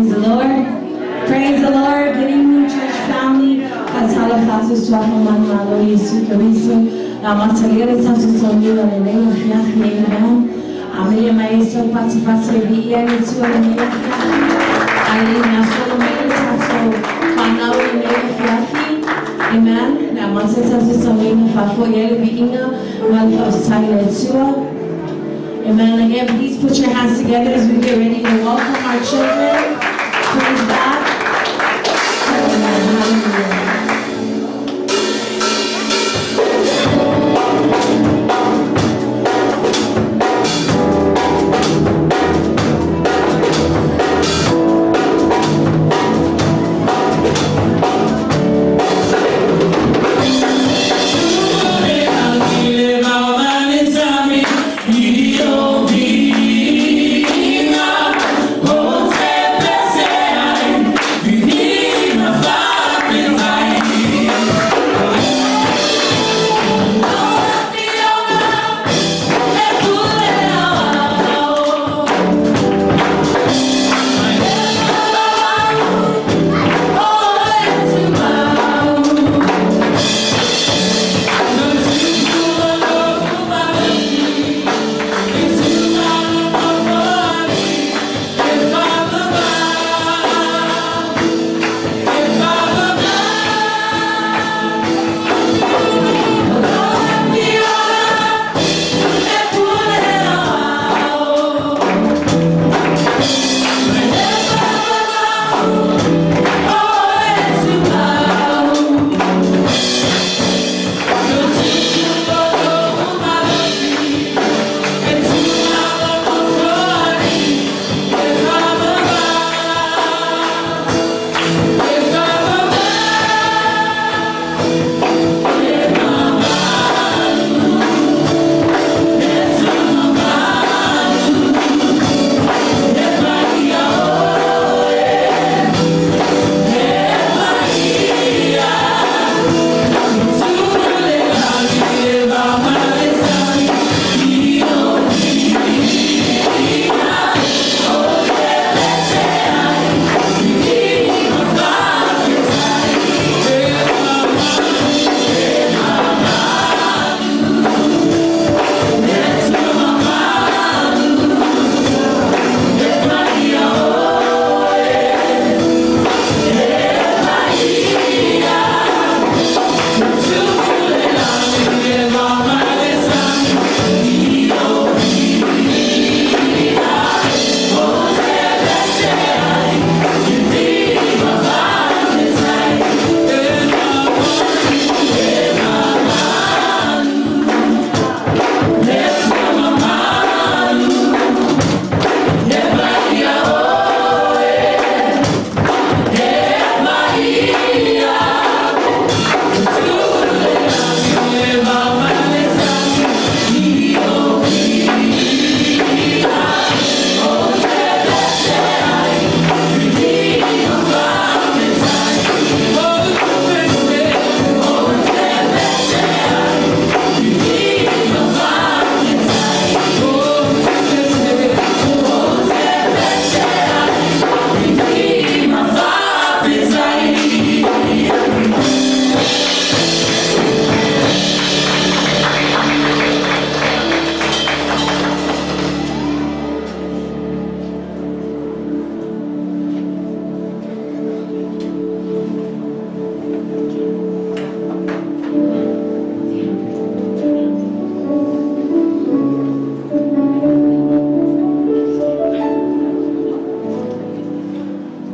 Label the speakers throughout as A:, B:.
A: Praise the Lord. Praise the Lord. Good evening, church family. Faatalofa atu suafa manumalo Iesu Keriso. Na amatalia le tatou sauniga lenei afiafi. Amen. Amelia mai ai sau patipati e viia le Atua lenei afiafi. Ae le i gasolo mai le tatou fanau i lenei afiafi. Amen. Le amata le tatou sauniga faafo'i ai le viiga ma le faafetai i le Atua. Amen. Again, please put your hands together as we get ready to welcome our children. Praise God. Amen. Hallelujah.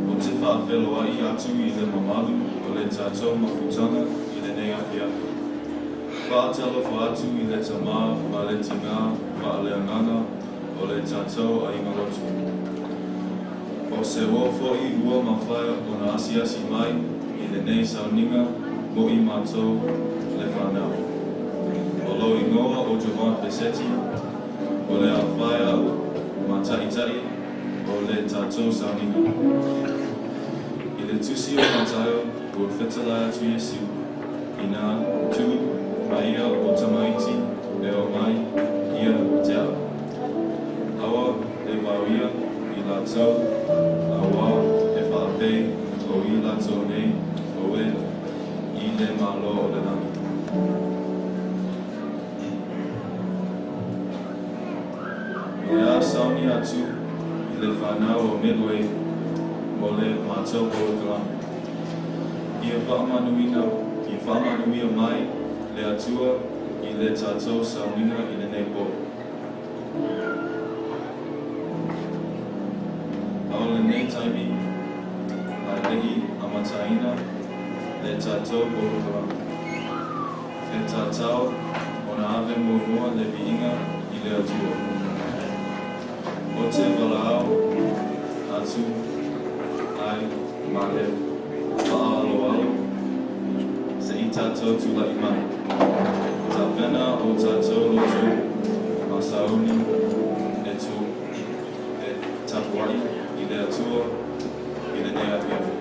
B: Ou te faafeiloai atu i le mamalu o le tatou mafutaga i lenei afiafi. Faatalofa atu i le tamā ma le tinā faaleagaga o le tatou aiga lotu. O se uo fo'i ua mafai ona asiasi mai i lenei sauniga mo i matou le fanau. O lou igoa o Jovan Peseti, o le a fai a'u ma ta'ita'i o le tatou sauniga. I le Tusi o Mataio ua fetalai atu Iesu ina tuu mai ia o tamaiti e omai ia te a'u. Aua le vaoia i latou auā pei o i latou nei o e i le Malo o le lagi. O le a sauni atu i le fanau o Midway mo le matou polokalame. Ia faamanuina, ia faamanuia mai le Atua i le tatou sauniga i lenei po. A o lenei taimi ae le'i amataina le tatou polokalame, e tatau ona ave muamua le viiga i le Atua. Ou te valaau atu ai ma le faaaloalo se i tatou tula'i mai. Tapena o tatou loto ma sauni e tu e tapuai i le Atua i lenei afiafi.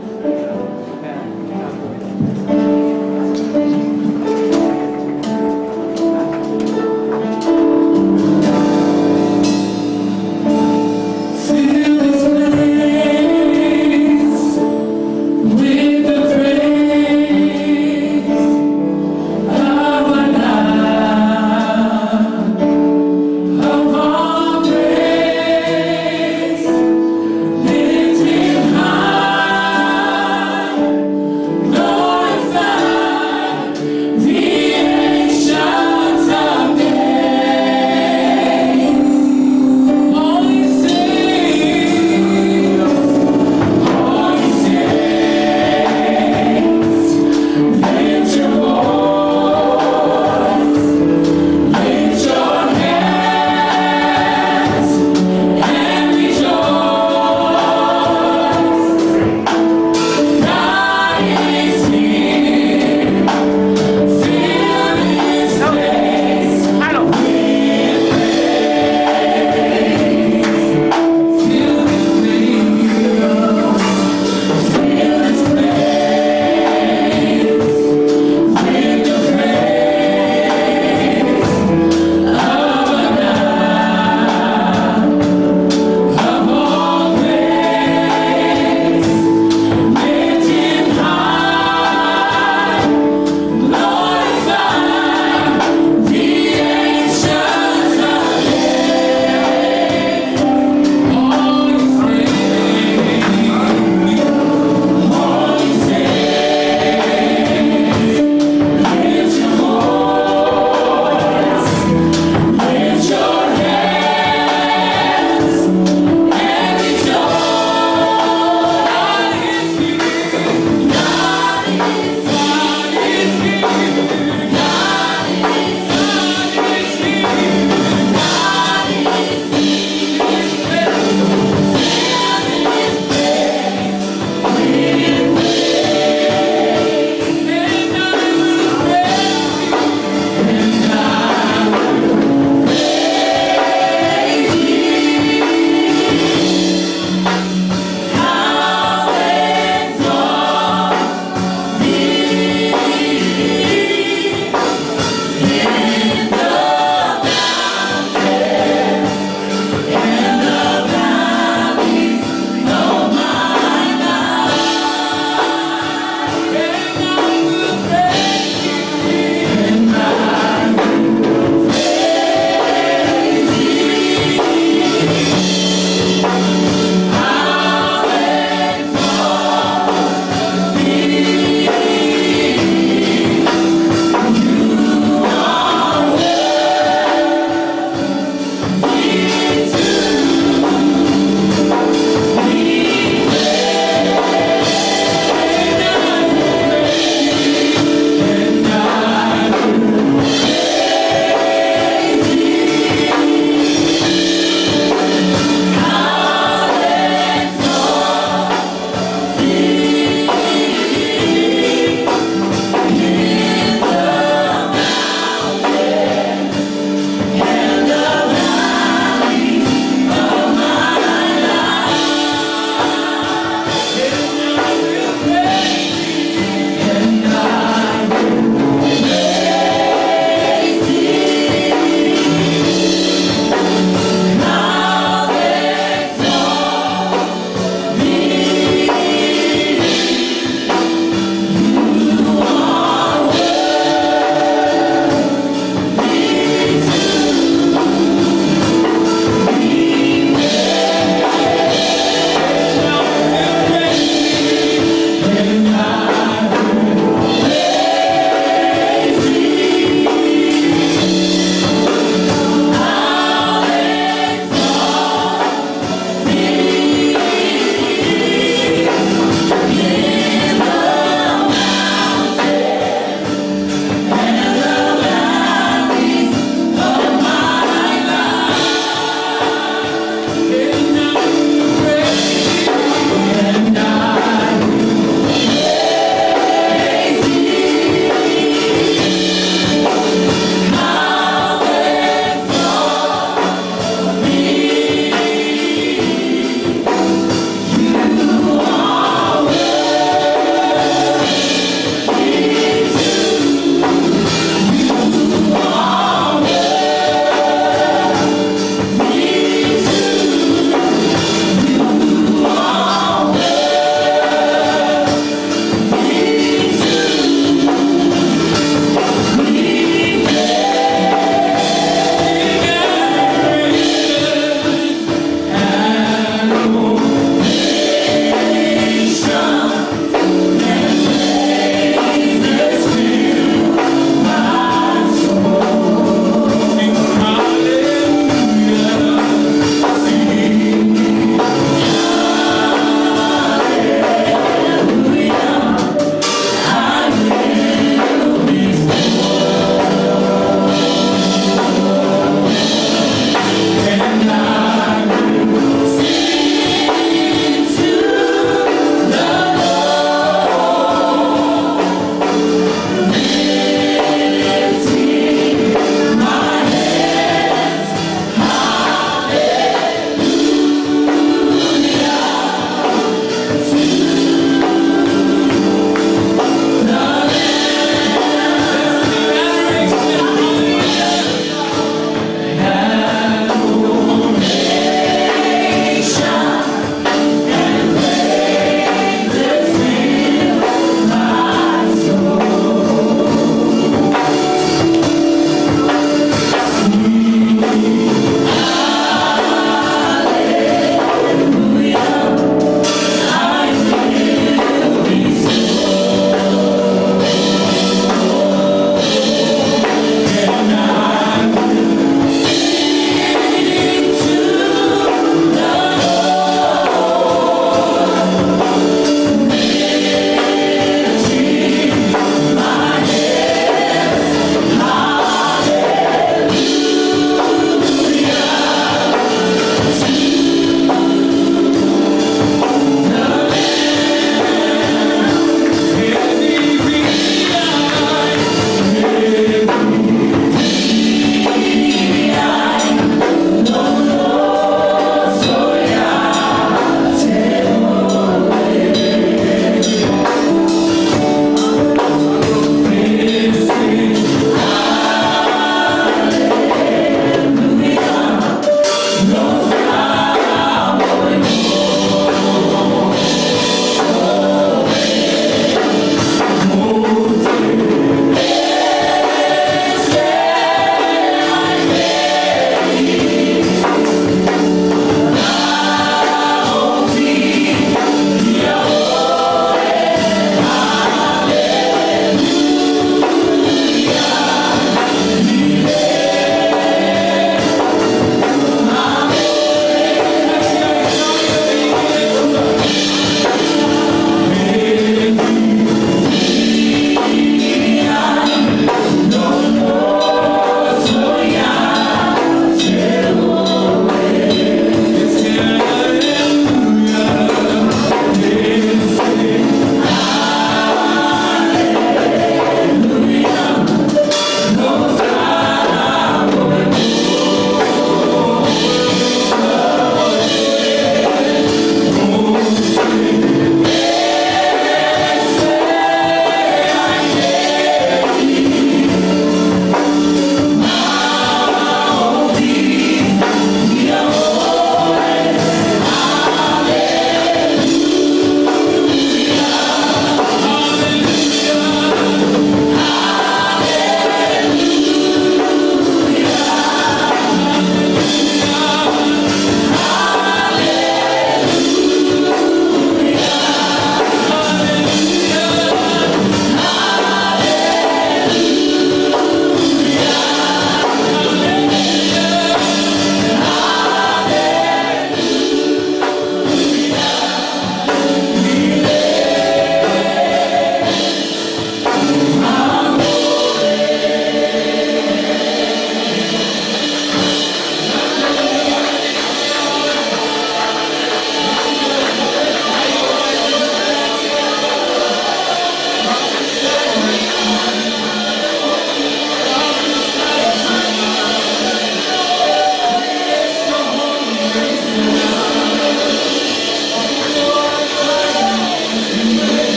C: Fill this place with the praise of our God, of our praise, lift Him high.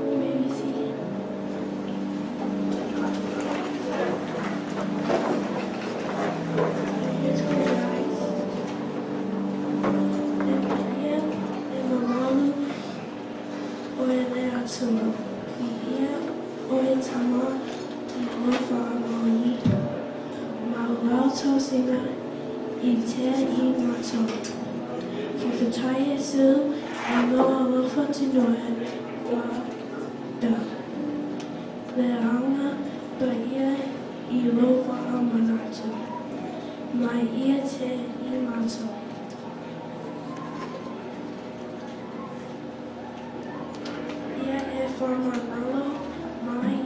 D: You may be seated. Let's close your eyes. Le paia le mamalu o le Atua, Viia oe Tama i lou fa'amaoni, ma o lau tausiga e tea i matou. Fa'afetai Iesu i lou alofa tunoa ma le Agaga Paia i lou fa'amanatu mai ia te i matou. Ia e fa'amagalo mai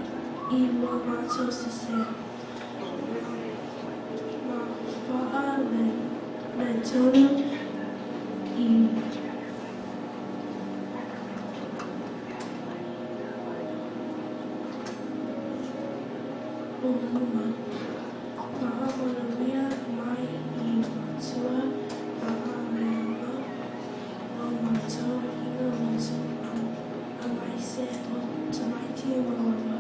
D: i lo matou sesē, ma fa'aaletonu i ou luma. Fa'amanuia mai i Matua fa'aleaga o matou iga loto aemaise o tamaiti uma lava.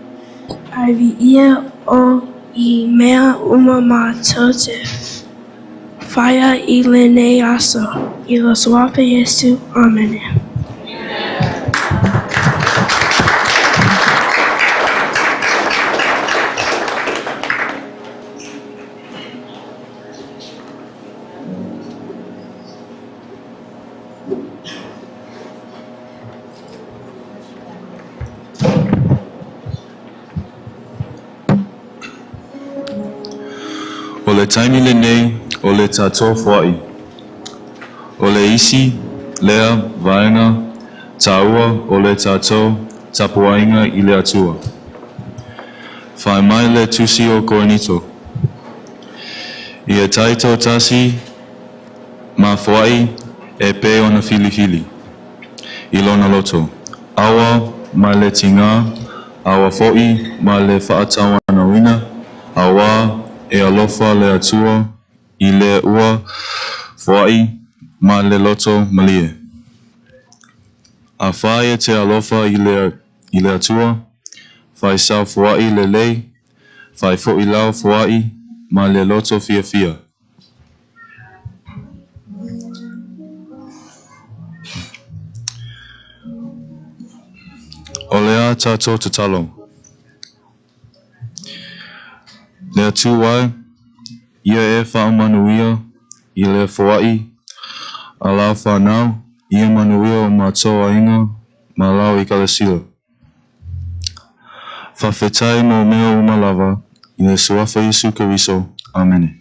D: Ae viia Oe i mea uma matou te faia i lenei aso. I lo Suafa Iesu. Amene.
B: O le taimi lenei o le tatou foa'i. O le isi lea vaega tāua o le tatou tapuaiga i le Atua. Fai mai le tusi o Korinito. Ia taitoatasi ma foa'i e pei ona filifili i lona loto. Aua mai le tigā, aua fo'i mai le fa'atauanauina, auā e alofa le Atua i le ua foa'i ma le loto malie. Afai e te alofa i le Atua, fai sau foa'i lelei, fai fo'i lau foa'i ma le loto fiafia. O le a tatou tatalo. Le Atua e, ia e fa'amanuia i le foa'i a lau fanau, ia manuia o matou aiga ma lau ekalesia. Fa'afetai mo mea uma lava i le Suafa Iesu Keriso. Amene.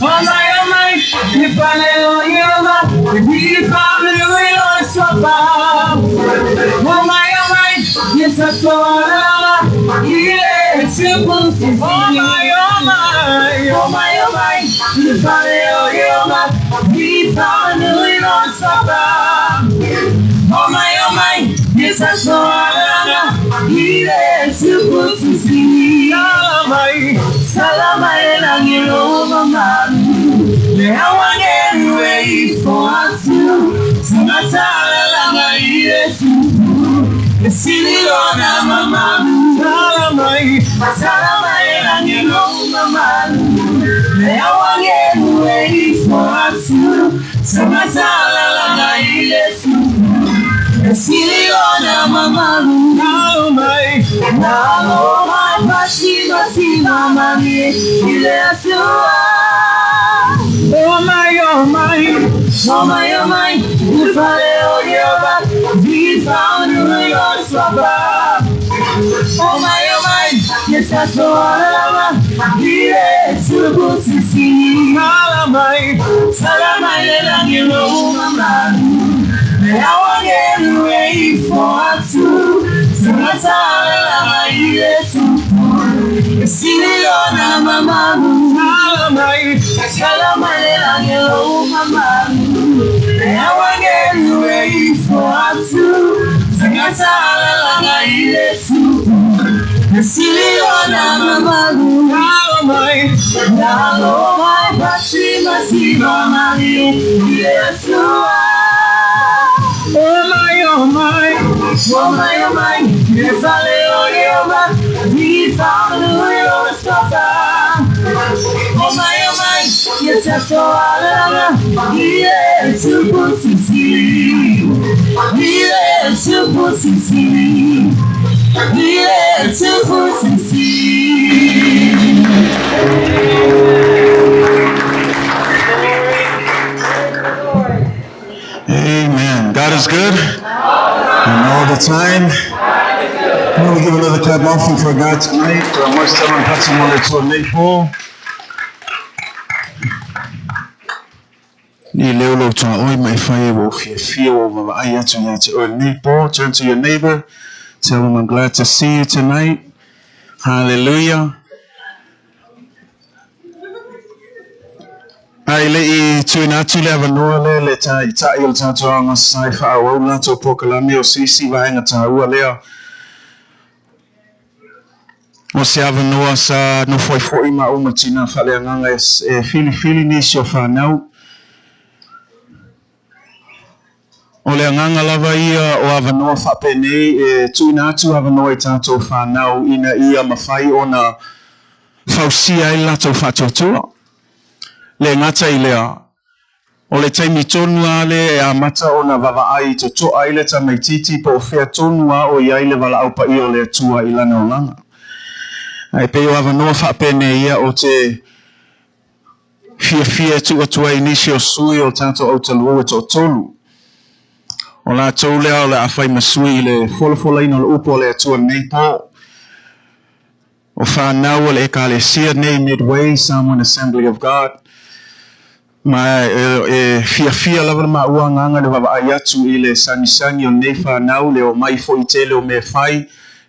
C: Oh my, oh my, Oh my, oh my, yes, I yeah, simple, oh my, oh my, oh my, oh my, Oh my, oh my, yes, I saw yeah, simple, Salama elangilo mamalu Le awangewe ifo atu Sangatala langa ile supu Esililona mamalu Salamai Salama elangilo mamalu Le awangewe ifo atu Sangatala langa ile supu Esililona mamalu. oh my. Nalo mai pasimasima mani i le Atua. Oh my, oh my. Oh my, oh my. Ufale o Jehovah, vifaunu yoswapa. Oh my, oh my. Yesatoalama, ile tubusisi. Salamai, salamai lelangilo mamalu. Oh my, oh my, oh my, oh my, Oh my, oh my,
E: Amen. God is good. And all the time. I'm going to give another clap offering for God tonight. Turn to your neighbor. Tell him I'm glad to see you tonight. Hallelujah. Ai le i tuina atu le avanoa le le tā i tai o le tātou anga sai wha au lātou pokalame o sisi vaenga tā ua lea. O se avanoa sa no foi foi ma uma tina whale anganga e whili whili nisi o whanau. O le anganga lava ia o avanoa whapenei e tuina atu avanoa i tātou whanau ina ia mawhai o na whausia i lātou whatuatua. Le ngata i lea, o le taimi tonu a le e a mata o na wawa ai to to ai le tamaititi po o whea tonu a o iai le wala aupa i o le atua i lana o langa. Ai pe o avanoa whapene ia o te fia fia tu atua i nisi o sui o tātou au talua e to tolu. O la tau lea o le awhai masui i le fola ina o le upo o le atua nei po. O whanau o le ekalesia nei Midway Samoan Assembly of God. Ma e fia fia lava ma ua nganga le wawa ai atu i le sangisangi o nei whanau le o mai fo i tele o me whai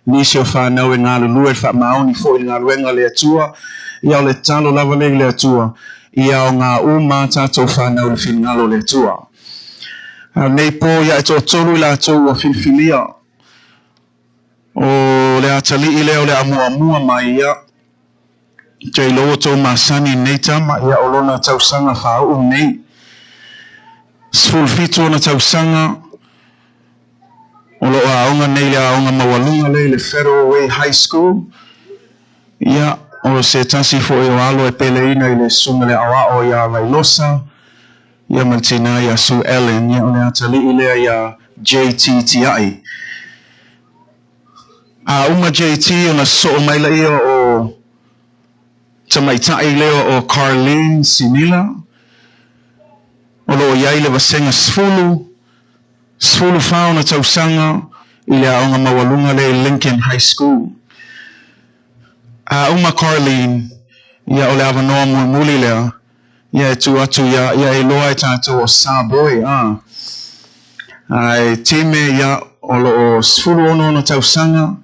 E: nisi o whanau e ngā lulua e wha maoni fo i ngā luenga le atua ia o le talo lava le le atua ia o ngā uma tātou whanau le whingalo le atua. A nei pō ia e tō tolu i la tou o filfilia o le atali i leo le amua mua mai ia Te loa tō masani nei tama ia o lona tausanga whaau nei. Sefulufitu ona tausaga o loo aoga nei le aoga maualuga lea i le Federal Way High School. Ia o se tasi foʻi o alo e peleina i le susuga le aoao iā Vailosa ia ma le tinā iā Sue Ellen. Ia o le atalii lea iā JT Tiaʻi. A uma JT ona sosoo mai laia o tamaitaʻi lea o Carlene Sinila o loo iai le vasega 14 ona tausaga i le aoga maualuga lea i Lincoln High School. A uma Carlene ia o le avanoa mulimuli lea ia e tu atu ia ia e loa e tātou o Sāboy a. Ae time ia o loo 16 ona tausaga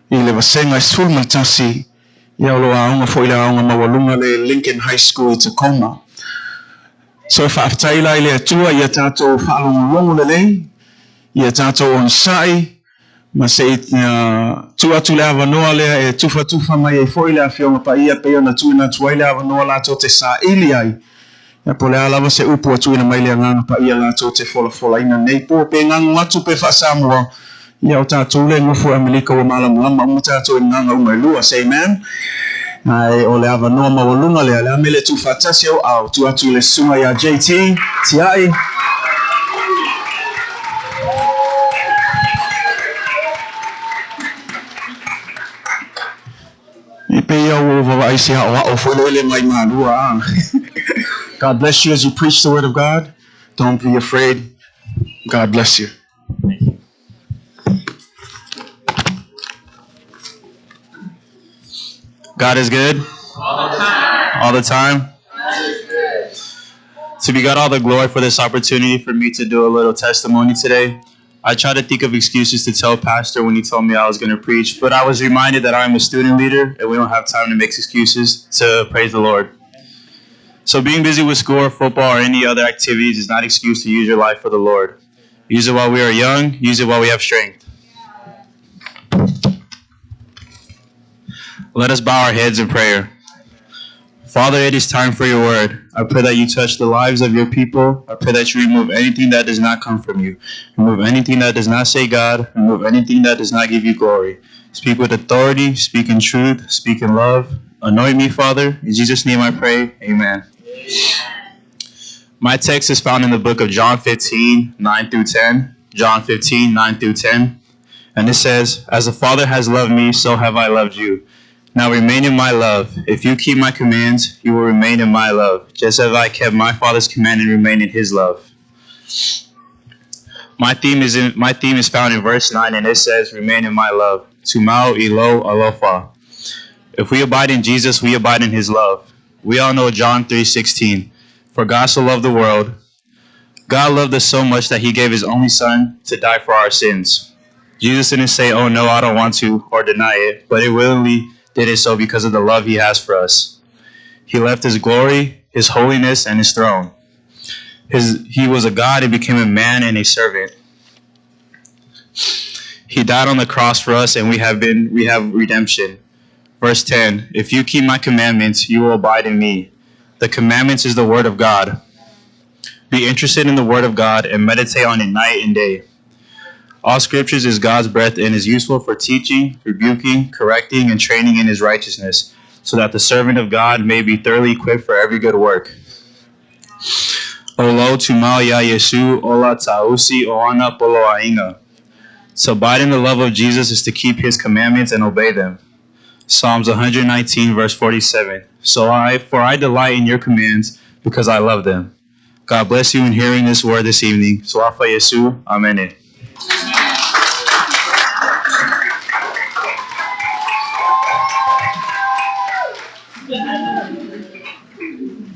E: i le vasega e 11 ia o loo aoga foʻi le aoga maualuga le Lincoln High School i Tacoma. So e faafetai la i le Atua ia tātou faalogologo lelei, ia tātou onosai, ma seʻi tuu atu le avanoa lea e tufatufa mai ai foʻi le afioga paia pei ona tuuina atu ai le avanoa latou te saili ai. Ia po o le a lava se upu ua tuuina mai le Agaga Paia latou te folafolaina nei po pe gagu atu pe faasamoa, ia o tatou le nofo e Amelika ua malamalama uma tatou i gagaga uma e lua. Say amen. Ae o le avanoa maualuga lea, le a mele tuufaatasi au ao, tuu atu i le susuga iā JT Tiaʻi. Pei ia ua ou vaavaai i se aoao foi lele mai Malua a. God bless you as you preach the word of God. Don't be afraid. God bless you.
B: Thank you.
F: God is good. All the time. All the time. To be God all the glory for this opportunity for me to do a little testimony today. I try to think of excuses to tell Pastor when he told me I was going to preach, but I was reminded that I'm a student leader and we don't have time to make excuses to praise the Lord. So being busy with school or football or any other activities is not an excuse to use your life for the Lord. Use it while we are young, use it while we have strength. Let us bow our heads in prayer. Father, it is time for your word. I pray that you touch the lives of your people. I pray that you remove anything that does not come from you. Remove anything that does not say God. Remove anything that does not give you glory. Speak with authority, speak in truth, speak in love. Anoint me, Father. In Jesus' name I pray. Amen. My text is found in the book of John 15, 9 through 10. John 15, 9 through 10. And it says, As the Father has loved me, so have I loved you. Now remain in my love. If you keep my commands, you will remain in my love, just as I kept my Father's command and remain in his love. My theme is in, my theme is found in verse 9, and it says, Remain in my love. Tumau ilo alofa. If we abide in Jesus, we abide in his love. We all know John 3:16. For God so loved the world. God loved us so much that he gave his only son to die for our sins. Jesus didn't say, Oh no, I don't want to, or deny it, but he willingly did it so because of the love he has for us. He left his glory, his holiness, and his throne. He was a God and became a man and a servant. He died on the cross for us, and we have redemption. Verse 10, If you keep my commandments, you will abide in me. The commandments is the word of God. Be interested in the word of God and meditate on it night and day. All scriptures is God's breath and is useful for teaching, rebuking, correcting, and training in his righteousness, so that the servant of God may be thoroughly equipped for every good work. Olo tumau ya Yesu ola tausi oana polo ainga. To abide in the love of Jesus is to keep his commandments and obey them. Psalms 119, verse 47. For I delight in your commands because I love them. God bless you in hearing this word this evening. Suafa Yesu. Amen.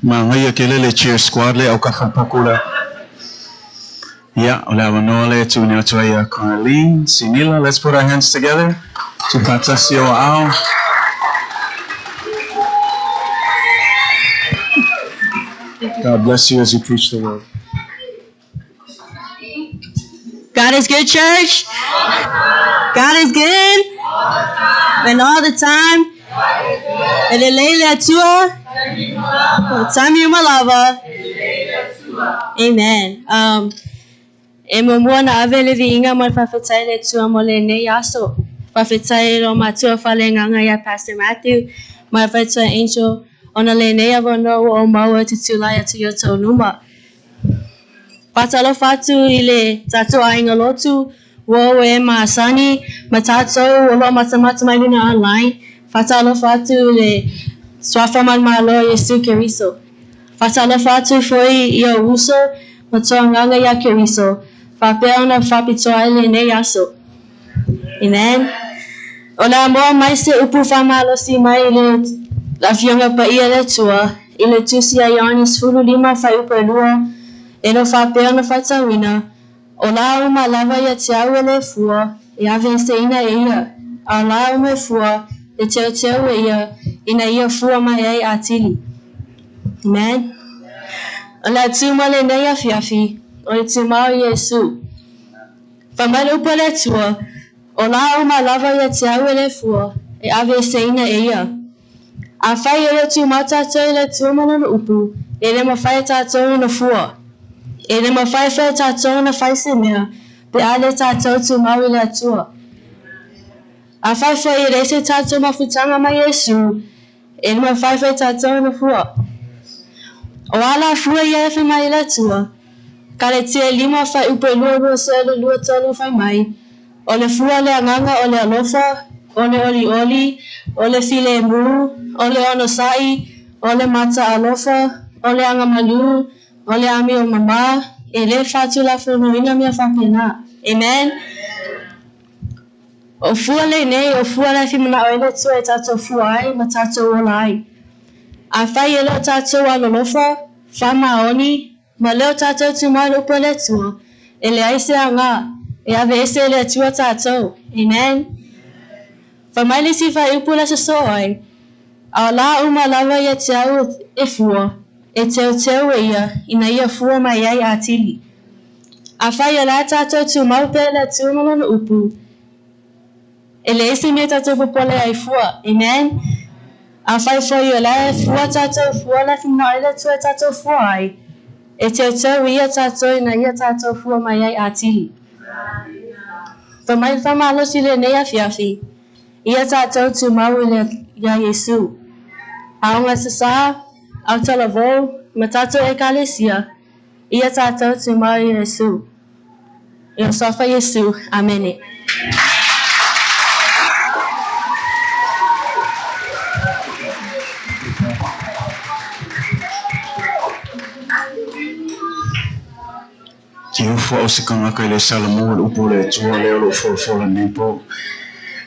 E: Mangaia ke lele cheer squad le au ka pakula. Yeah, o le avanoa le tu ni atu ai a Carlene, Sinila. Let's put our hands together. Tu patasi o ao. God bless you as you preach the word.
G: God is good, church. God is good. And all the time. Amen. E mua na ave le viinga mo le faafetai le Atua mo lenei aso. Faafetai lo matua faaleagaga ia Pastor Matthew, ma le faletua Angel, ona lenei avanoa ua ou maua te tulai atu i o outou luma. Faatalofa atu i le tatou aiga lotu, ua ou e masani, ma tatou o loo matamata mai luna online. Faatalofa atu i le Suafa ma le Malo Iesu Keriso. Faatalofa atu foi i ou uso ma toagaga ia Keriso, faapea ona faapitoa ai lenei aso. Amen. O le a moa mai se upu faamalosi mai i le Afioga Paia le Atua i le Tusi a Ioane 15 fuaiupu e 2, e le o faapea ona faitauina, O la uma lava ia te au e le fua, e aveeseina e ia, a o la uma e fua, e teuteu e ia, ina ia fua mai ai atili. Amen. O le a tu ma lenei afiafi, o le tumau Iesu. Fai mai le upu a le Atua, O la uma lava ia te au e le fua, e aveeseina e ia. Afai e le o tumau tatou i le Atua ma Lona upu, e le mafai e tatou ona fua. E le mafai foi e tatou ona fai se mea, pe a le tatou tumau i le Atua. Afai foi e leai se tatou mafutaga ma Iesu, e le mafai foi e tatou ona fua. O a la fua ia e fai mai i le Atua? Kaletia e 5 fuaiupu e 2 2 selu 2 3 fai mai, O le fua o le agaga o le alofa, o le olioli, o le filemu, o le onosai, o le mataalofa, o le agamalu, o le amio mamā, e lē faatulafonoina mea faapena. Amen. O fua lenei, o fua la e fia ai le Atua e tatou fua ai ma tatou ola ai. Afai e le o tatou alolofa, faamaoni, ma le o tatou tumau i le upu a le Atua, e leai se aoga, e aveese e le Atua tatou. Amen. Fai mai le isi fuaiupu le sosoo ai, a o la uma lava ia te au e fua, e teuteu e ia, ina ia fua mai ai atili. Afai o la tatou tumau pea i le Atua ma lona upu, e leai se mea tatou popole ai fua. Amen. Afai foi o la e fua tatou fua la fia ai le Atua e tatou fua ai, e teuteu ia tatou ina ia tatou fua mai ai atili. Fai mai le faamalosi lenei afiafi, ia tatou tumau i le ia Iesu. Aoga Sasā, Autalavou, ma tatou ekalesia, ia tatou tumau i Iesu. I le suafa Iesu. Amene.
E: Ke ufo au se kangaka i le salamu o le upu o le Atua lea o loo folafola nei po.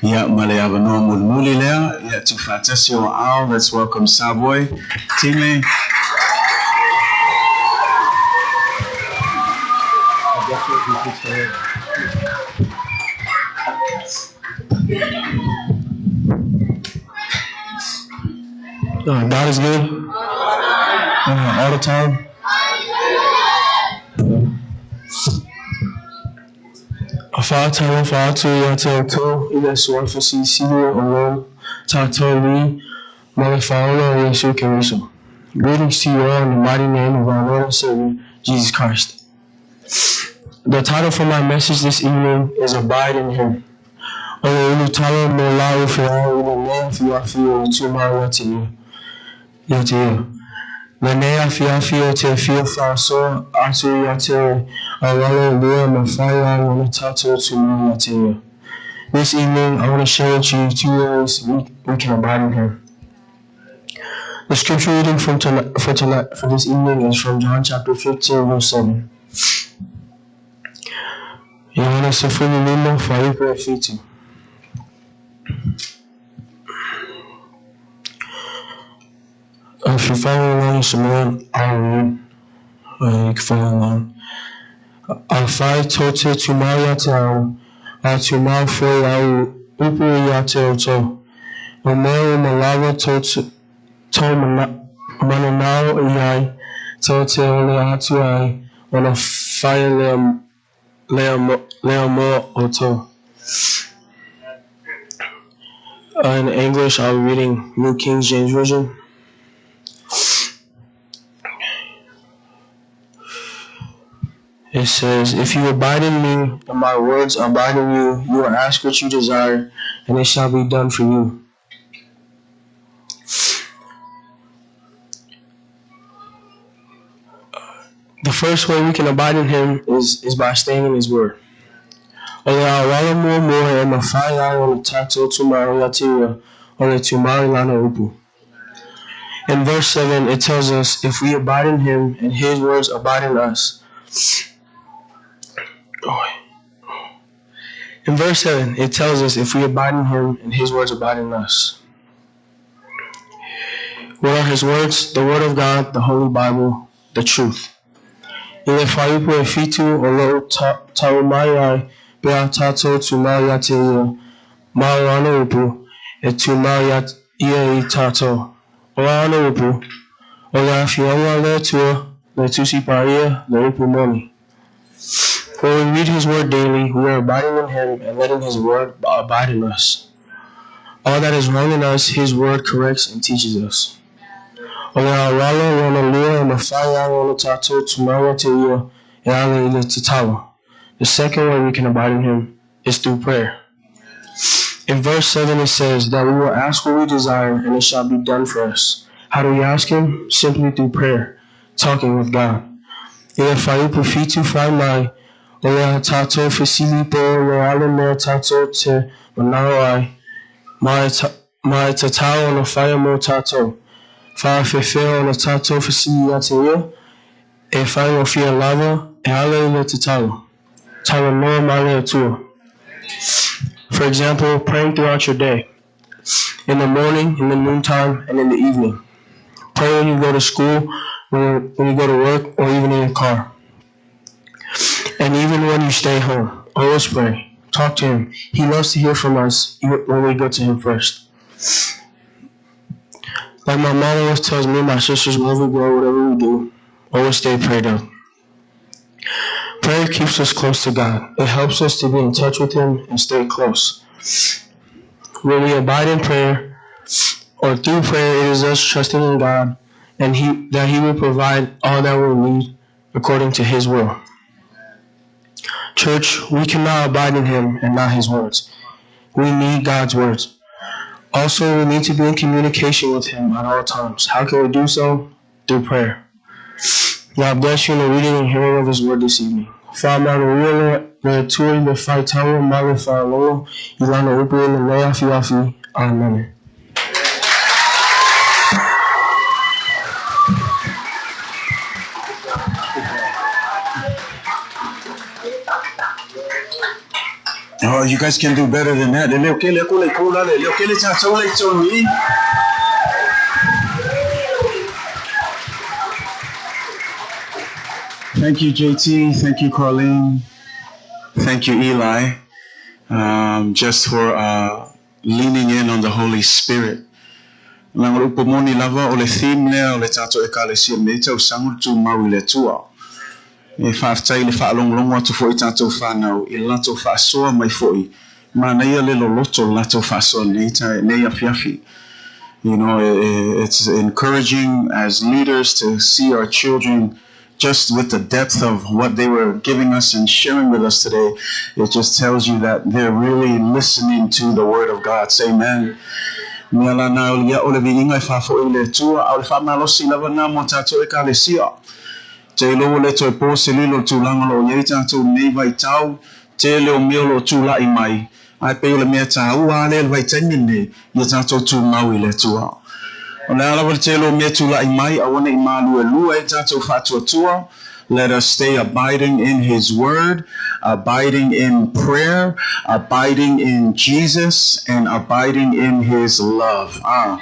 E: Ia ma le avanoa mulimuli lea, ia tuufaatasi o ao. Let's welcome Savoy. Time.
H: God is good all the time. Faatalofa atu ia te outou i le suafa silisili o lo tatou Alii ma le Faaola o Iesu Keriso. Greetings to you all in the mighty name of our Lord and Savior, Jesus Christ. The title for my message this evening is Abide in Him. O le ulutala mo lau feau i lenei afiafi o le tumau ia te ia. Ia te ia. Lenei afiafi ou te fia faasoa atu ia te oe auala e lua e mafai ai ona tatou tumau ia te ia. This evening, I want to share with you two ways we can abide in Him. The scripture reading from tonight, for tonight, for this evening is from John chapter 15, verse 7. Yohane 15 fuaiupu e 7. If you're following along in Samoan, I'll read. You can follow along. Afai tou te tumau ia te au, a tumau foi lau upu ia te outou. O mea uma lava tou tou mananao i ai, tou te ole atu ai, ona faia lea, lea, lea mo outou. In English, I'll be reading New King James Version. It says, If you abide in me, and my words abide in you, you will ask what you desire, and it shall be done for you. The first way we can abide in him is by staying in his word. O le auala muamua e mafai ai ona tatou tumau ia te ia, o le tumau i lana upu. In verse 7, it tells us if we abide in him and his words abide in us. Oh, in verse 7, it tells us if we abide in him and his words abide in us. What are his words? The word of God, the Holy Bible, the truth. I le fuaiupu e 7 o loo tau mai ai pe a tatou tumau ia te ia, ma o ana upu, e tumau ia ia i tatou. O a ana upu, o le afioga a le Atua, le Tusi Paia, le upu moni. When we read his word daily, we are abiding in him and letting his word abide in us. All that is wrong in us, his word corrects and teaches us. O le auala lona lua e mafai ai ona tatou tumau ia te ia e ala i le tatalo. The second way we can abide in him is through prayer. In verse 7 it says that we will ask what we desire and it shall be done for us. How do we ask him? Simply through prayer, talking with God. I le fuaiupu 7 fai mai, o le a tatou fesili pea o le a le mea tatou te manao ai, Ma e, ta, ma e tatau ona whaia mō tātou. Whaafefea ona tātou whasii ia te ia, e whaingofia lava, e ala i le tatalo. Talanoa ma le Atua. For example, praying throughout your day. In the morning, in the noontime, and in the evening. Pray when you go to school, when, when you go to work, or even in your car. And even when you stay home, always pray. Talk to Him. He loves to hear from us when we go to Him first. Like my mom always tells me and my sisters, wherever we go, whatever we do, always stay prayed up. Prayer keeps us close to God. It helps us to be in touch with Him and stay close. When we abide in prayer, or through prayer, it is us trusting in God and he, that He will provide all that we need according to His will. Church, we cannot abide in Him and not His words. We need God's words. Also, we need to be in communication with Him at all times. How can we do so? Through prayer. God bless you in the reading and hearing of His word this evening. Whaamanuia le Atua i le whaitaua ma le whaaloa i lana upu i lenei afiafi. Amen.
E: Oh, you guys can do better than that. E leo kele aku le kula le leo kele tātou le tonu i. Thank you, JT. Thank you, Carlene. Thank you, Eli, just for leaning in on the Holy Spirit. Langa o le upu moni lava o le theme lea o le tātou Ekalesia lenei tausaga o le tumau i le Atua. E faafetai i le faalogologo atu foi i tātou whānau i le latou faasoa mai foi. Manaia le loloto o le latou faasoa lenei, nei afiafi. You know, it's encouraging as leaders to see our children just with the depth of what they were giving us and sharing with us today. It just tells you that they're really listening to the word of God. Say amen. Mea la na o le ia o le viiga e faafoi i le Atua, a o le faamalosi lava na mo tātou Ekalesia. Te iloa ua le toe po se lilo i le tulaga o lo o i ai tātou i lenei vaitau, tele o mea o lo o tulai mai, ae pei o le mea taua lava lea i le vaitaimi lenei, ia tātou tumau i le Atua. O le a lava le tele o mea tulai mai, aua ne i maluelue ai tātou faatuatua, let us stay abiding in His Word, abiding in prayer, abiding in Jesus, and abiding in His love. Ah.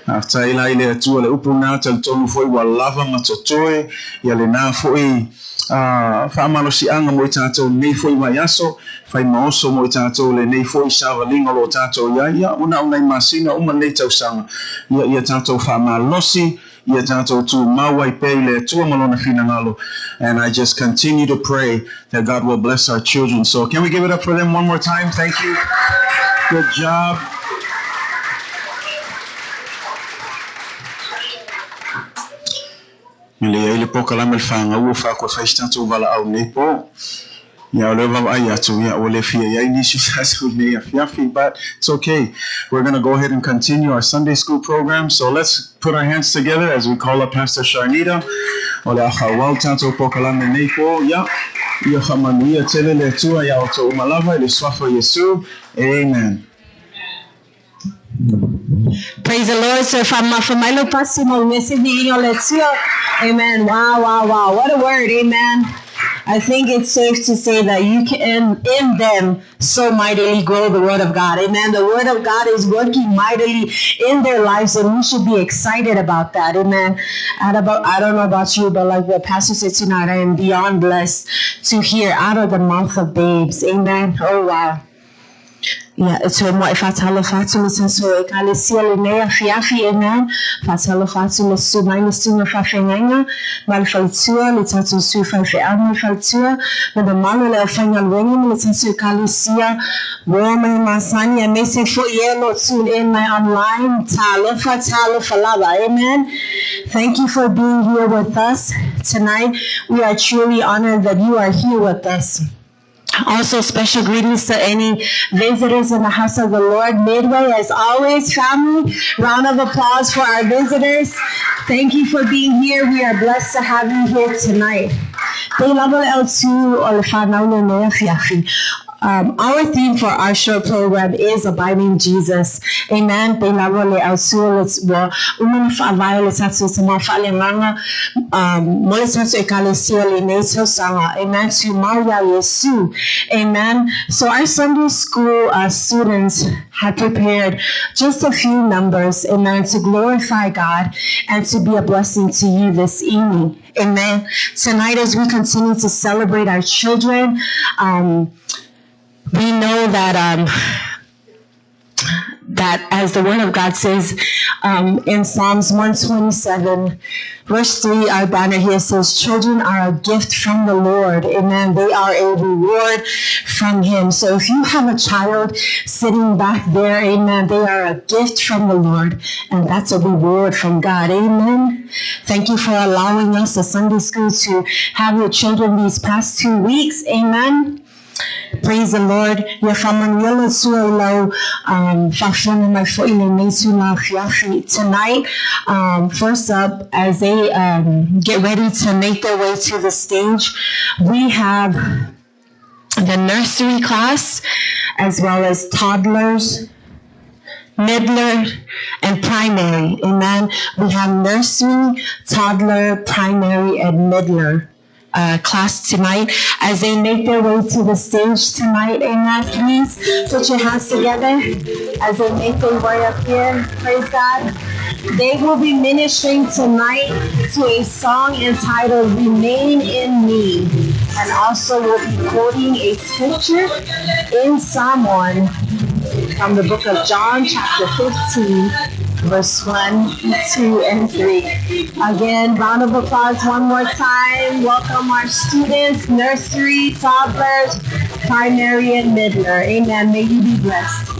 E: Faafetai la i le Atua le upu na, talitonu foi ua lava ma totoe ia lena foi faamalosiaga mo i tatou lenei foi vaiaso, fai ma oso mo i tatou lenei foi savaliga o lo o tatou i ai, ia ua na o nai masina uma lenei tausaga, ia ia tatou faamalosi, ia tatou tumau ai pea i le Atua ma Lona finagalo. And I just continue to pray that God will bless our children. So can we give it up for them one more time? Thank you. Good job. E lei ai le polokalame o le fagau o faakoa e fai si tatou valaau nei po. Ia, o lea vaavaai atu, ia, ua le fia i ai nisi o tatou i lenei afiafi, but it's okay. We're going to go ahead and continue our Sunday school program. So let's put our hands together as we call up Pastor Sharnita. O le a faaauau le tatou polokalame nei po. Ia, ia faamanuia tele le Atua iā outou uma lava i le suafa o Iesu. Amen.
A: Praise the Lord. So if I'm whamailo pasi mo message Amen. Wow, wow, wow. What a word. Amen. I think it's safe to say that you can, in them, so mightily grow the word of God. Amen. The word of God is working mightily in their lives, and we should be excited about that. Amen. And about, I don't know about you, but like what Pastor said tonight, I am beyond blessed to hear out of the mouth of babes. Amen. Oh, wow. Ia, e toe moe faatalofa atu le tatou Ekalesia lenei afiafi, amen. Faatalofa atu le susu mai le susuga faafeagaiga ma le faletua, le tatou sui faifeau ma le faletua, ma le mamalu o le aufaigaluega ma le tatou Ekalesia ua mai masani, aemaise foi e o lo o tune in mai online. Talofa, talofa lava, amen. Thank you for being here with us tonight. We are truly honored that you are here with us. Also, special greetings to any visitors in the house of the Lord. Midway, as always, family, round of applause for our visitors. Thank you for being here. We are blessed to have you here tonight. Pei lava le au tu o le whanau lenei afiafi.
I: Our theme for our short program is Abiding Jesus. Amen. Pe lava le au sua le ua uma na faavae le tatou tama faaleagaga mo le tatou ekalesia lenei tausaga. Amen. Tumau iā Iesu. Amen. So our Sunday school students have prepared just a few numbers, amen, to glorify God and to be a blessing to you this evening. Amen. Tonight, as we continue to celebrate our children, we know that that as the Word of God says in Psalms 127, verse 3, our banner here says, children are a gift from the Lord. Amen. They are a reward from Him. So if you have a child sitting back there, amen, they are a gift from the Lord, and that's a reward from God. Amen. Thank you for allowing us, the Sunday school, to have your children these past 2 weeks. Amen. Praise the Lord. Ia faamanuia le Atua i lau faafofoga mai foi lenei tulaga afiafi. Tonight, first up, as they get ready to make their way to the stage, we have the nursery class, as well as toddlers, middler, and primary. Amen. We have nursery, toddler, primary, and middler class tonight. As they make their way to the stage tonight, amen, please put your hands together as they make their way up here. Praise God. They will be ministering tonight to a song entitled Remain in Me, and also will be quoting a scripture in Psalm 1 from the book of John, chapter 15, verse 1, 2, and 3. Again, round of applause one more time. Welcome our students, nursery, toddlers, primary, and middler. Amen. May you be blessed.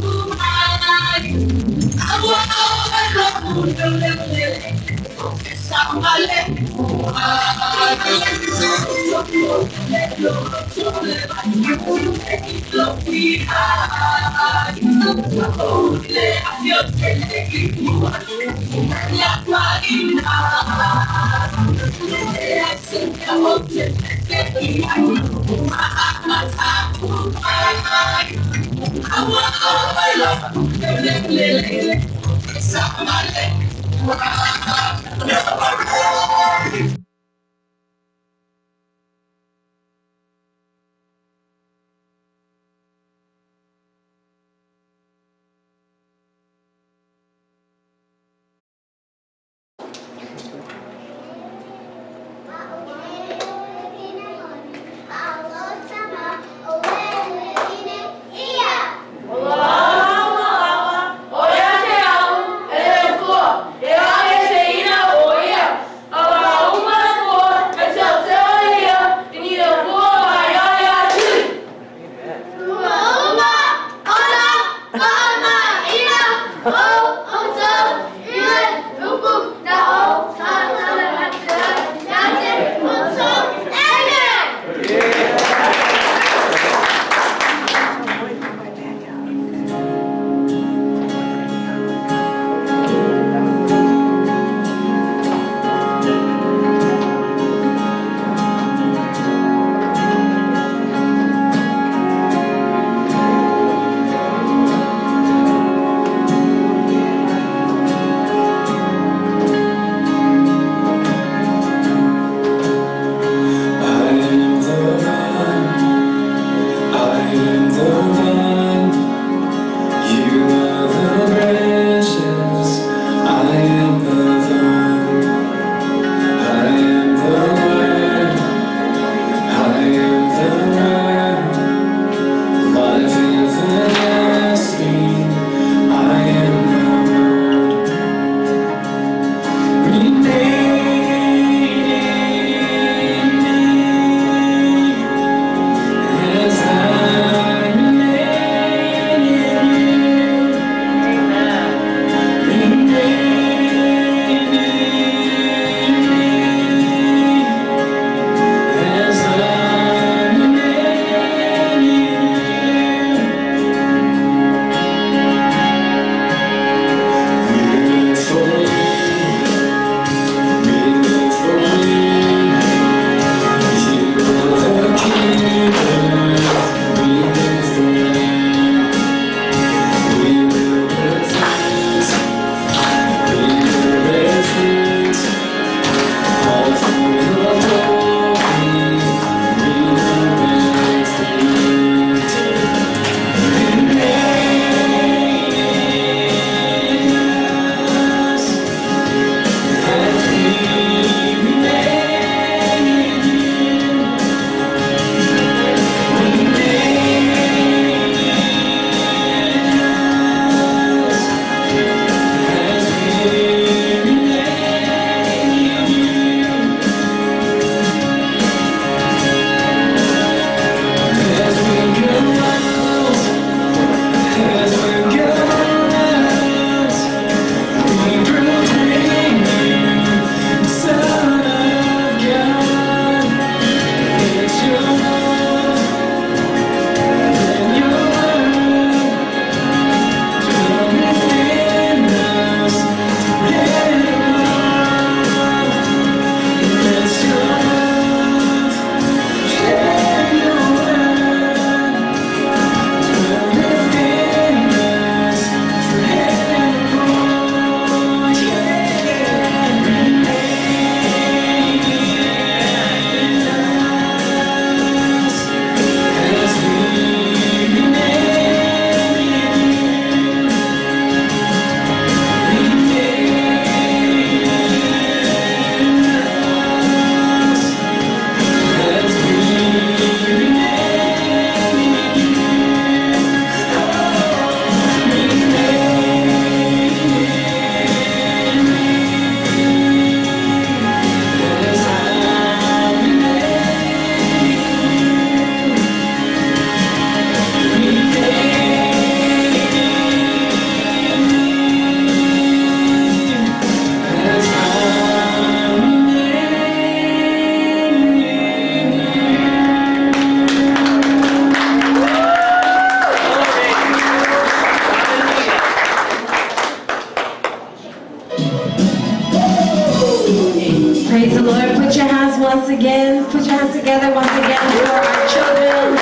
A: once again. Put your hands together once again for our children.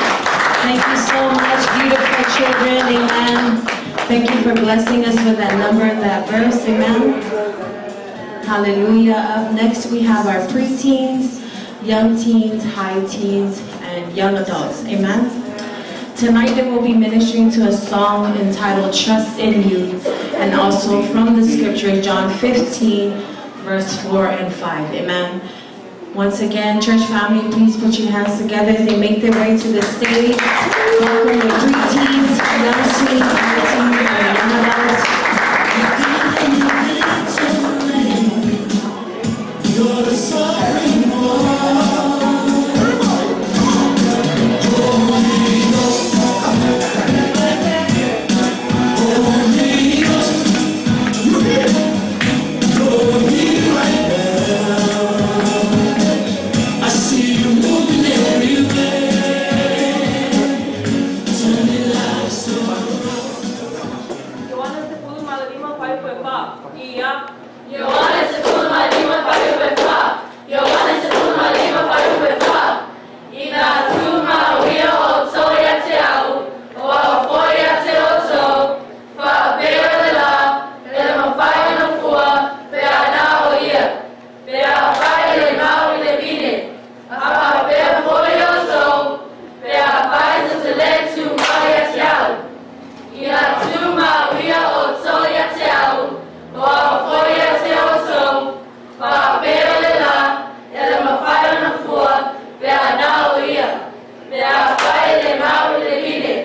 A: Thank you so much, beautiful children. Amen. Thank you for blessing us with that number and that verse. Amen. Hallelujah. Up next, we have our preteens, young teens, high teens, and young adults. Amen. Tonight, they will be ministering to a song entitled Trust in You, and also from the scripture, John 15, verse 4 and 5. Amen. Once again, church family, please put your hands together as they make their way to the stage. Welcome the preteens, young teens, high teens, and young adults.
J: You're the sovereign one. Holy Ghost. Holy Ghost. You're here. You're here right now. I see you moving everywhere. Turning lives around.
K: Ioane 15 fuaiupu e 4. Ia. Ioane 15 fuaiupu e 4. Ioane 15 fuaiupu e 4. Ina tumau ia outou ia te a'u, o a'u foi ia te outou, faapea le la, e le mafai ona fua, pe a na o ia. Pe afai e mau i le vine, a faapea foi outou, pe afai tou te le tumau ia te a'u. Ina tumau ia outou ia te a'u, o a'u foi ia te outou, faapea le la, e le mafai ona fua, pe a na o ia. Pe afai e mau i le vine,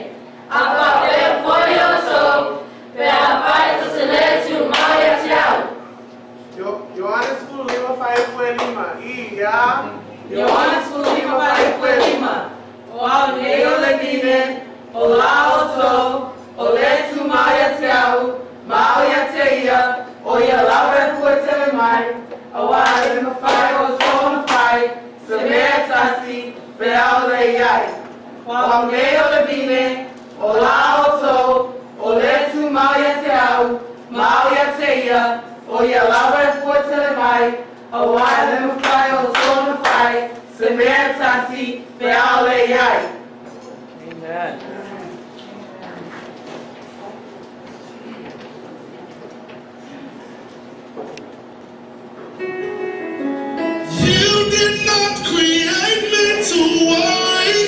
K: a faapea foi outou, pe afai tou te le tumau ia te a'u.
L: Ioane 15 fuaiupu e 5. Ia.
C: Ioane 15 fuaiupu e 5. O a'u nei o le vine, o la outou, o le tumau ia te a'u, ma a'u ia te ia, o ia lava e fua tele mai, auā e le mafai o outou ona fai, se mea e tasi, pe a'ole i ai. O a'u nei o le vine, o la outou, o le tumau ia te a'u, ma a'u ia te ia, o ia lava e fua tele mai, auā e le mafai o outou ona fai, se mea e tasi, pe a'ole i ai.
L: Amen.
J: You did not create me to worry.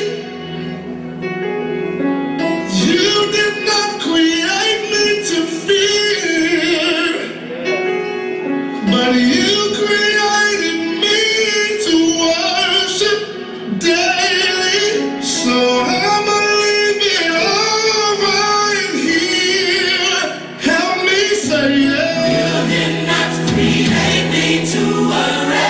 J: You did not create me to fear. But you created me to worship daily. So I'ma leave it all right here. Help me say yeah.
M: You did not create me to worry.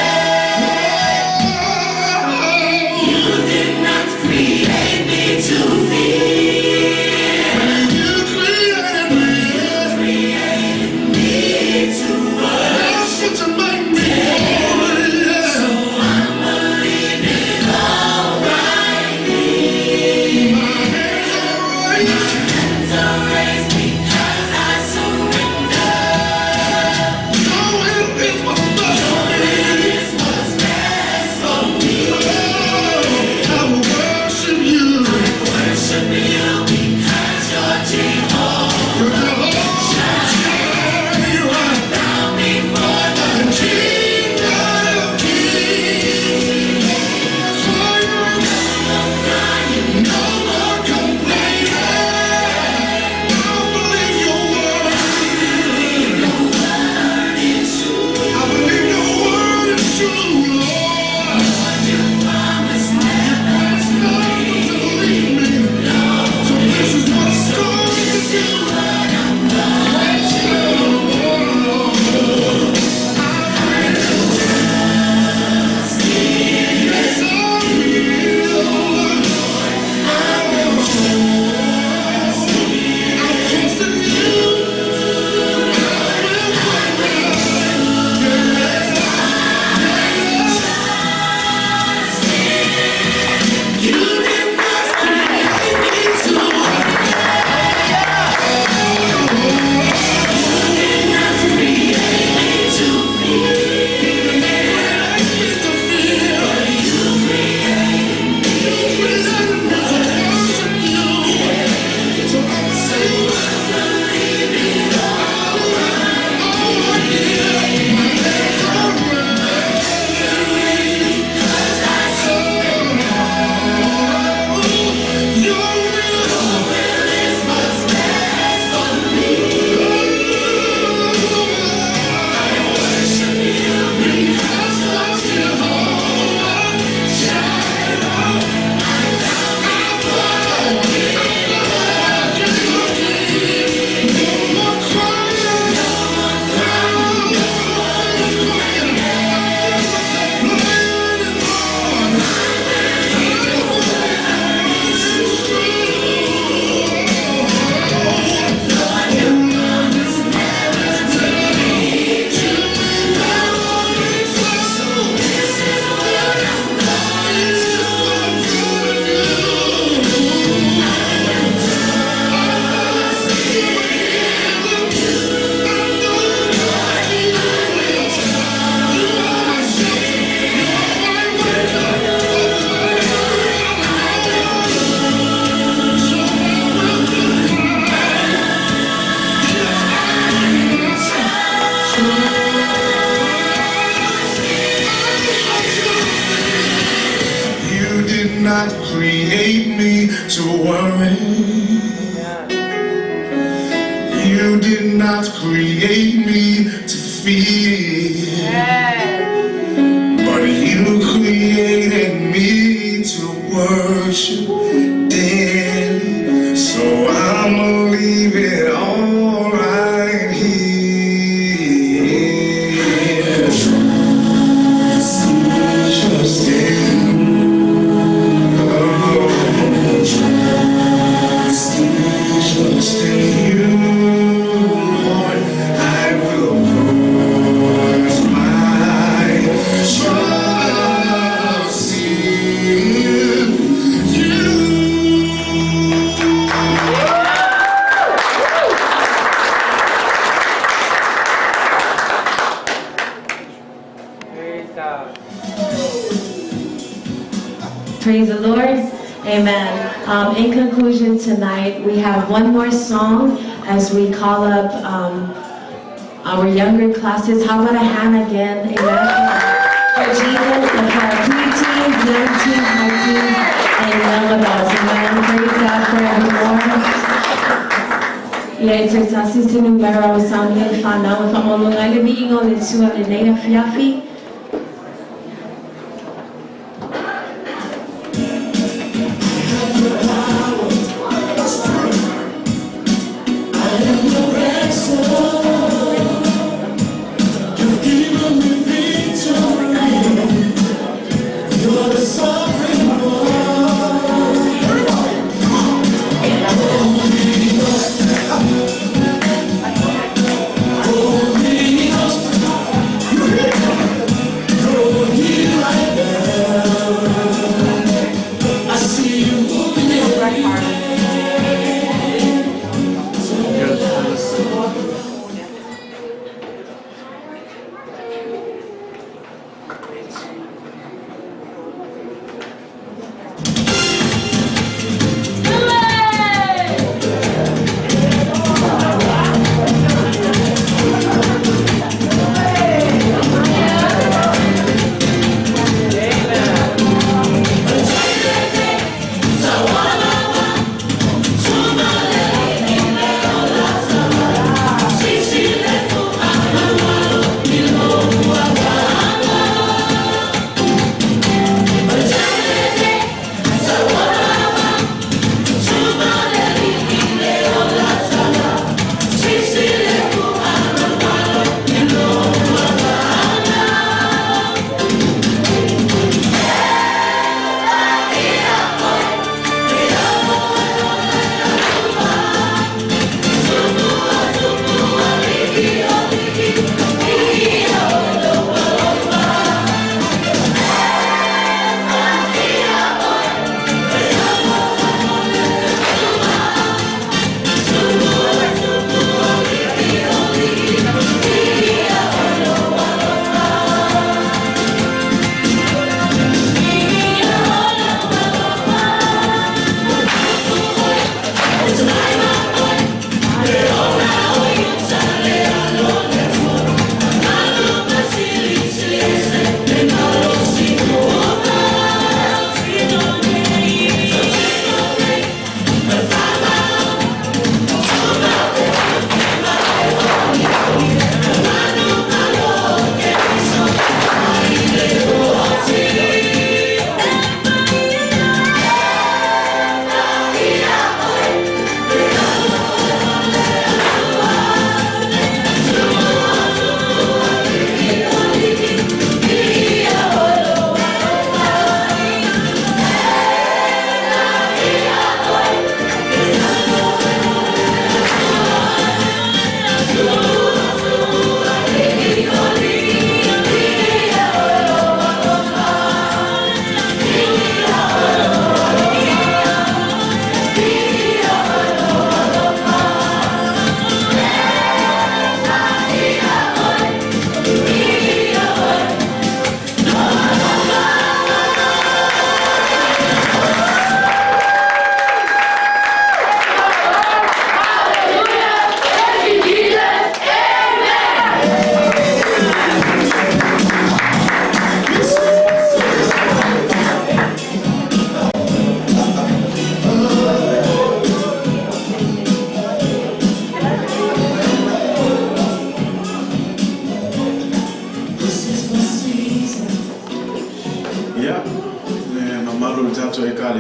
J: You did not create me to fear, but you created me to worship daily. So I'ma leave it all right here. Trust in Trust in you, Lord. I will put my trust in you.
L: Praise God.
A: Praise the Lord. Amen. In conclusion tonight, we have one more song as we call up our younger classes. How about a hand again? Amen. For Jesus and for our preteens, young teens, high teens, and young adults. Amen. Praise God forevermore. Ia e te tasi se numero o sauni le whanau e whaolonga i le viiga o le Atua lenei afiafi.
J: You've given me victory. You're the sovereign one. Holy Ghost. Holy Ghost. You hear it?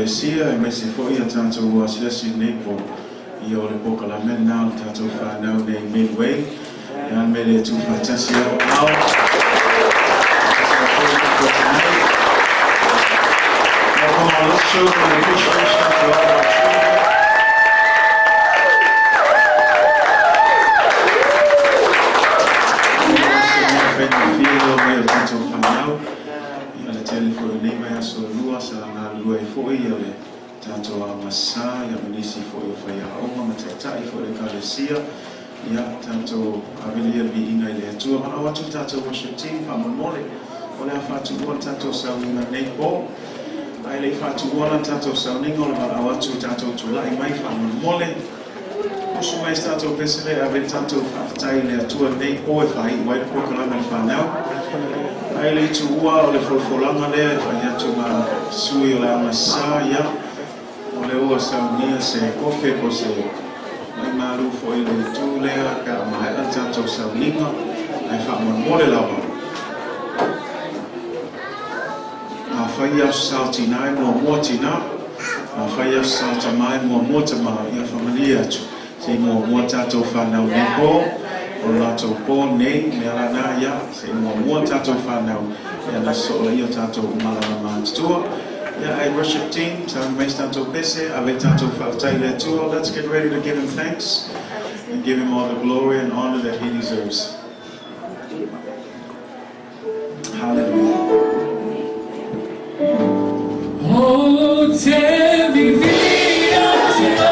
E: ekalesia aemaise fo'i a tatou asiasi i lenei po. Ia o le polokalame lenā o le tatou fanau nei Midway. Ia a le mea lea e tuufaatasi ai o ao. Now come on, let's show some appreciation to all our children. Faigofie le omai o tatou fanau. Ia le tele foi o nei vaiaso e lua sa galulue ai foi ia le tatou aogasa ia ma nisi foi o faiaoga ma taitai foi o le Ekalesia. Ia tatou ave ia le viiga i le Atua. Valaau atu le tatou worship team faamolemole o le a faatuua le tatou sauniga i lenei po. Ae le i faatuua la le tatou sauniga o le valaau atu tatou tulai mai faamolemole. Usu mai se tatou pese lea e ave ai le tatou faafetai i le Atua i lenei po e faaiu ai le polokalame a le fanau. Ae le i tuua o le folafolaga lea e fai atu ma sui o le aogasa, ia, o lea ua saunia se kofe po o se maimalu foi i le itu lea pe a maea le tatou sauniga, ae faamolemole lava. Afai ia se sao tinā e muamua tinā, afai ia se sao tamā e muamua tamā, ia faamalie atu, se i muamua tatou fanau nei po, o le latou po nei, mea la na, ia, se i muamua tatou fanau, ia na sosoo laia o tatou uma lava matutua. Ia, ai worship team, sauni mai se tatou pese, ave le tatou faafetai i le Atua, let's get ready to give him thanks and give him all the glory and honor that he deserves. Hallelujah.
J: Ou te vivia te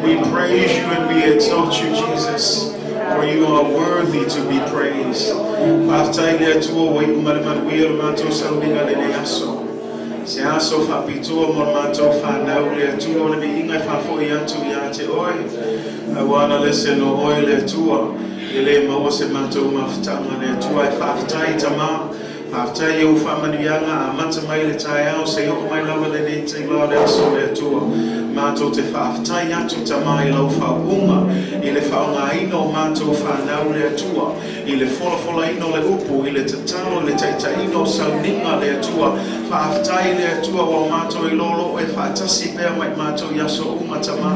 M: We praise you and we exalt you, Jesus, for you are worthy to be praised. Faafetai le Atua ua iu ma le manuia le matou sauniga lenei aso. Se aso faapitoa mo le matou fanau le Atua o le viiga e faafo'i atu iā te Oe. Auā na lese no Oe le Atua, e lē maua se matou mafutaga le Atua. Ae faafetai Tamā, faafetai i ou faamanuiaga amata mai le taeao seia oo mai lava lenei taima o le aso le Atua. Matou te faafetai atu Tamā i lau faauuga i le faaaogaina o matou fanau le Atua i le folafolaina o le upu i le tatalo i le taitaiina o sauniga le Atua. Faafetai le Atua ua matou iloa o lo o e faatasi pea ma i matou i aso uma Tamā.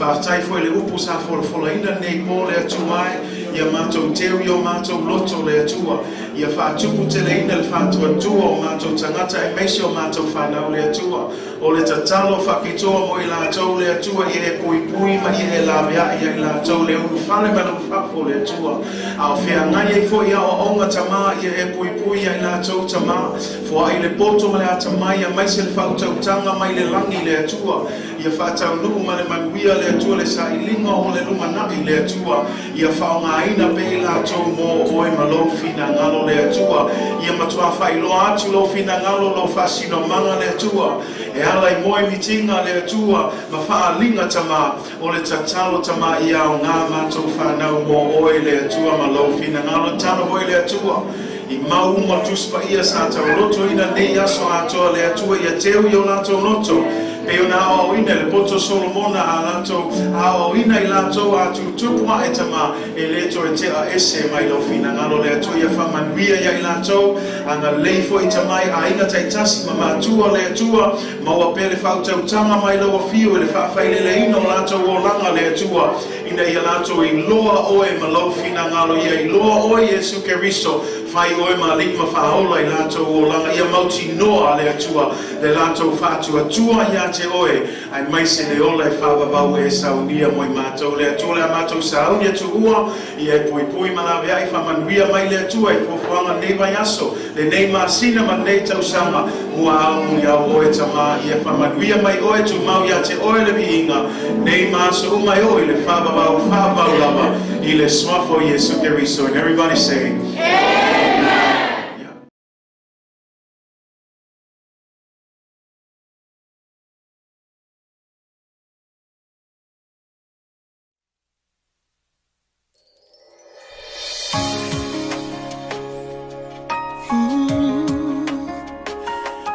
M: Faafetai foi i le upu sa folafolaina lenei po le Atua e, ia matou teu i o matou loto le Atua. Ia faatuputeleina le faatuatua o matou tagata aemaise o matou fanau le Atua. O le tatalo faapitoa mo i latou le Atua ia e puipui ma ia e laveai ia i latou le ulufale ma le ulufafo le Atua. A o feagai ai foi i aoaoga Tamā ia e puipui ia i latou Tamā. Foai le poto ma le atamai aemaise le faautautaga mai le lagi le Atua. Ia faataunuu ma le manuia le Atua le sailiga o le lumanai le Atua. Ia faaaogaina pea i latou mo Oe ma Lou finagalo le Atua. Ia matua faailoa atu Lou finagalo, Lou faasinomaga le Atua. E ala i moe mitiga le Atua ma faaaliga Tamā. O le tatalo Tamā ia aoga matou fanau mo Oe le Atua ma Lou finagalo. Tatalo foi le Atua i mau uma Tusi Paia sa taulotoina nei aso atoa le Atua ia teu i o latou loto pei ona aoaoina e le poto Solomona a latou aoaoina i latou a tutupu ae Tamā e lē toe tea ese mai Lou finagalo le Atua ia faamanuia ia i latou agalelei foi Tamā i aiga taitasi ma matua le Atua maua pea le faautautaga mai Lau afio i le faafaileleina o latou olaga le Atua ina ia latou iloa Oe ma Lou finagalo ia iloa Oe Iesu Keriso fai Oe ma Alii ma Faaola i latou olaga ia mautinoa le Atua le latou faatuatua iā te Oe, aemaise le ola e faavavau e saunia mo i matou. Le Atua o le a matou sauni atu ua, ia e puipui ma laveai faamanuia mai le Atua i fuafuaga lenei vaiaso, lenei masina ma lenei tausaga, mua ao muliau Oe Tamā, ia faamanuia mai Oe, tumau iā te Oe le viiga, nei ma aso uma e oo i le faavavau faavavau lava i le Suafa o Iesu Keriso. And everybody say, Amen.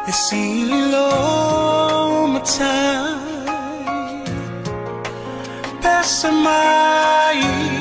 J: E sili lou matai, pese mai.